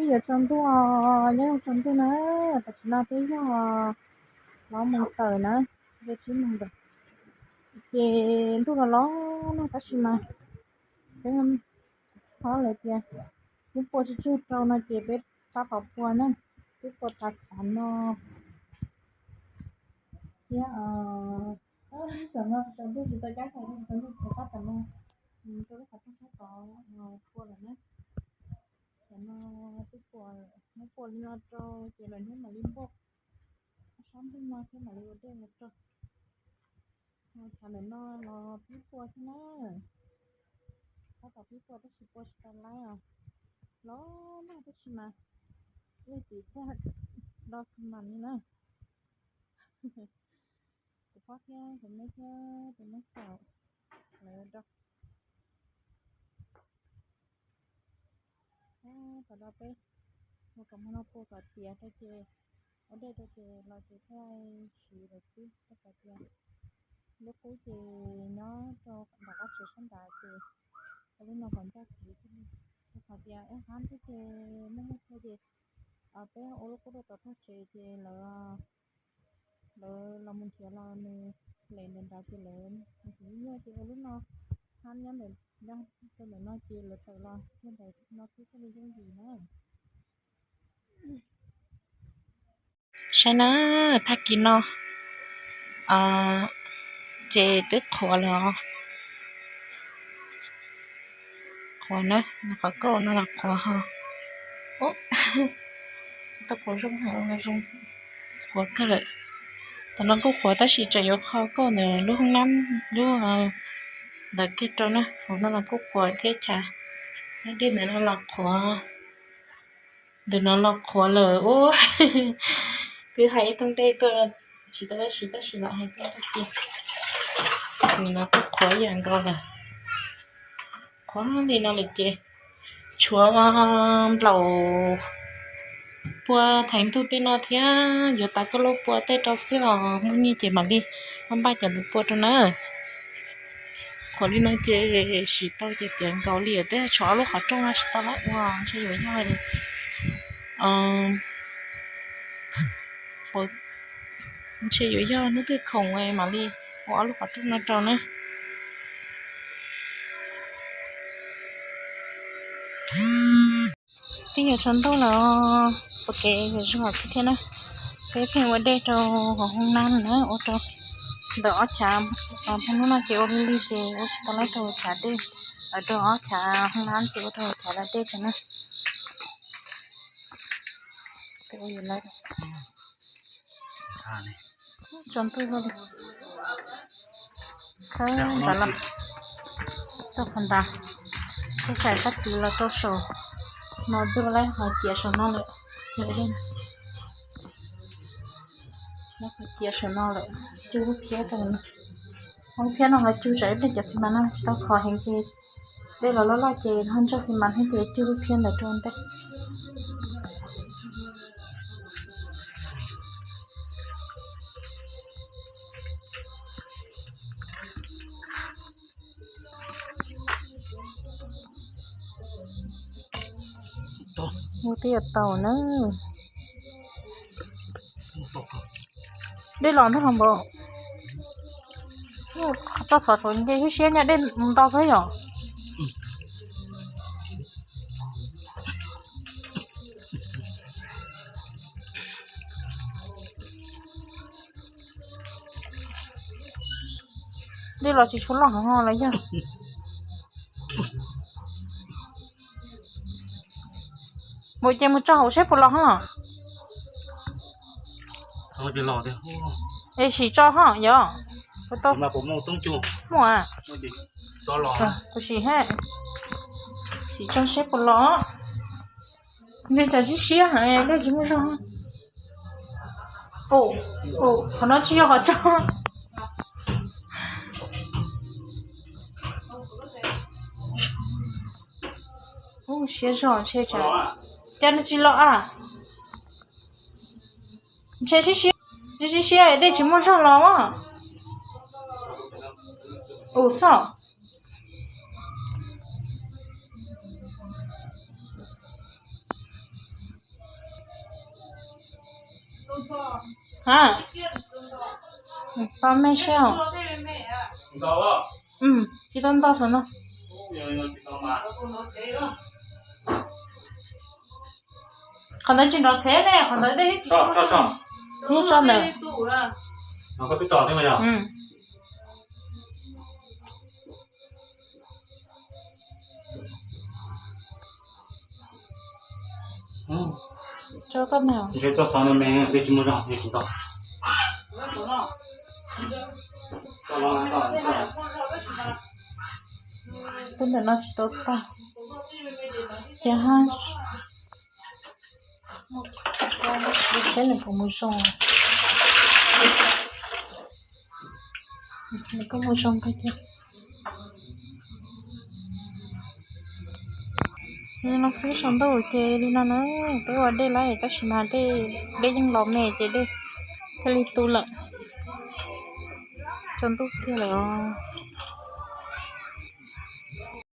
Peb yuav tsaus ntuj, nyob zoo tsaus ntuj na, tam sim no peb yog plaub moos tawm na, yog tsib moos tawm, ces ntuj los los no tab sis mas peb ho lawv tias twb pua tsis tsuag rau no ces peb tab tom pua na, twb pua tas thav no thiab. Tam no tsaus ntuj tsis tau cab, tsaus ntuj tsaus ntuj thaum tab tom no rau lub qhov rooj sab tod pua lawm na. Tam no twb pua, muab pua li no rau ces lawv hnub mam li npuaj, sab ntuj no thiab mam li ua dej los rau. Thav ntawm no los pib pua thiab na, tab tom pib pua tab sis pua tsis tau laib os, los nag tab sis mas ib tim thiaj do xi mas li na. Tus phob thiab tus meb thiab tus meb xaum lawv do. Tom no peb ua kom hmo no pua kom tiav rau ces ua dej rau ces los ces thiaj siv lawm xwb, rau qhov tias lub qub ces nyob rau nram qab tsev sab nrad ces ua lub no kom ncaj kiv thiaj li, rau qhov tias ib hab thiab ces muaj muaj thaij ces peb ua lub qub rau tom tog tsev ces lawv, lawv los mus nrhiav los nws lem ntawm nrad ces lawv mus nrhiav nyuaj ces ua lub no hab nyob ntawm, nyob rau ntawm no ces lawv tawm los kiag ntawm no xwb thiaj li yooj yim na. Saib na, tag kis no ces twb qhuav lawm os. Qhuav na, qhov kauj no los qhuav ho, tau qhuav zoo, zoo, qhuav kawg lawm. Tam no kuj qhuav tab sis tseem yuav qho kauj ntawm lub hoob nab lub ntawd kiag rau na, hauv no los kuj qhuav thiab chav, dej ntawm no los qhuav. Ntawm no los qhuav lawm ub. Twb hais ib thooj dej tuaj tsis tau dab tsi tab sis lam hais tuaj cia. Ntawm no kuj qhuav ib yam nkaus lawm. Qhuav li no lawm ces tshuav nplaum pua thaiv ntug tej no thiab yuav tav koj lub pua tej rau xwb os, muaj nyiaj ces mam li npaj cov ntawd pua rau na. Qhuav li no ces siv tau ces tiav nkaus li, tej tshuav ob lub qhov rooj no tsis tau lawm ua ntshe yuav yog li ntshe yuav yog hnub twg khoom mam li ua ob lub qhov rooj no rau na. Twb yuav tsaus ntuj lawm, ua kev yuav zog xwb thiab na. Peb pheej ua dej rau hauv hoob nab na, ua rau ntawm ob chav, hnub no ces ua li li ces ua tsis tau laib rau chav dej, rau ob chav hoob nab ces ua rau chav da dej rau na. Tsaus ntuj li, khawb nrad los rau qhov ntawd, txoj sai kab tis los rau saum no, cug laib qhov ciav saum no lawm, qhov ciav saum no lawm, cug lub phiab rau no. Lub phiab no los cug tsam ib pliag cov xi mas no tsis tau khov heev ces dej los loj loj ces ho ntsaj xi mas thiab ces cug lub phiab ntawd rau ntej. Ua twb yuav tau na. Dej los ntag los npaum. Toj xov saud nce siab siab nyaj dej mus nto kawg yom. Dej los tsis tshua loj heev los yog. Mus ces mus tso hauv seb puas los ho. Es sim tso ho yog. Muaj, kuv sim, sim tso seb puas los. Ntshe tsam siab siab heev dej tsis muaj zog. Qhov no tsis yog qhov tso. Siab zog ntshe, cas nws tsis los a? Ntshe siab siab, siab siab dej tsis muaj zog los a. Ua xwb. Ha, tau me seb. Tsis tau nto saum no. Qhov ntawd tsis nrov txhev ne, qhov ntawd dej tsis tso ntawd. Tso koj me. Tus ntawm no tsis tau tag. Ces ha, saib nws puas mus zoo. Nws kuj mus zoo kawg thiab. Li no xwb, saum ntuj ces li no na. Peb ua dej lawm tab sis mas dej, dej yeej los me ces dej thiaj li tu lawm. Tsaus ntuj kiag lawm os.